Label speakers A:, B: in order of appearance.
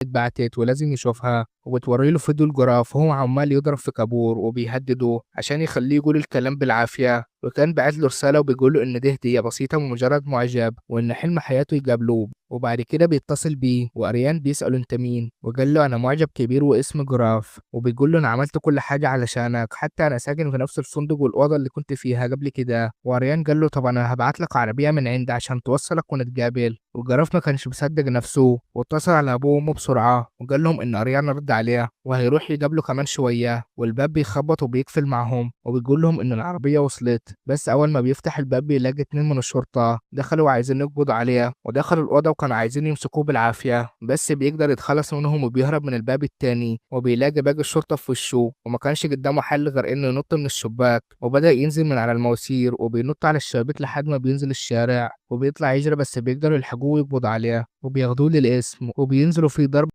A: اتبعتت ولازم يشوفها، وبتوري له فيديو الجراف وهو عمال يضرب في كابور وبيهدده عشان يخليه يقول الكلام بالعافية. وكان بعت له رسالة وبيقول له إن دي هدية بسيطة من مجرد معجب وإن حلم حياته يقابلوه. وبعد كده بيتصل بيه وأريان بيسأله أنت مين، وقال له أنا معجب كبير واسمي جراف، وبيقول له أنا عملت كل حاجة علشانك، حتى أنا ساكن في نفس الفندق والأوضة اللي كنت فيها قبل كده. وأريان قال له طب أنا هبعت لك عربية من عندي عشان توصلك ونتقابل. وجراف ما كانش مصدق نفسه واتصل على أبوه وأمه بسرعة وقال لهم إن أريان رد عليه وهيروح يقابله كمان شوية. والباب بيخبط وبيقفل معهم وبيقول لهم إن العربية وصلت، بس أول ما بيفتح الباب بيلاقي 2 من الشرطة دخلوا وعايزين يقبضوا عليه، ودخلوا الأوضة وكانوا عايزين يمسكوه بالعافية، بس بيقدر يتخلص منهم وبيهرب من الباب التاني وبيلاقي باقي الشرطة في وشه، وما كانش قدامه حل غير إنه ينط من الشباك. وبدأ ينزل من على المواسير وبينط على الشبابيك لحد ما بينزل الشارع وبيطلع يجري، بس بيقدروا يلحقوه ويقبضوا عليه وبياخدوه للقسم وبينزلوا فيه ضرب.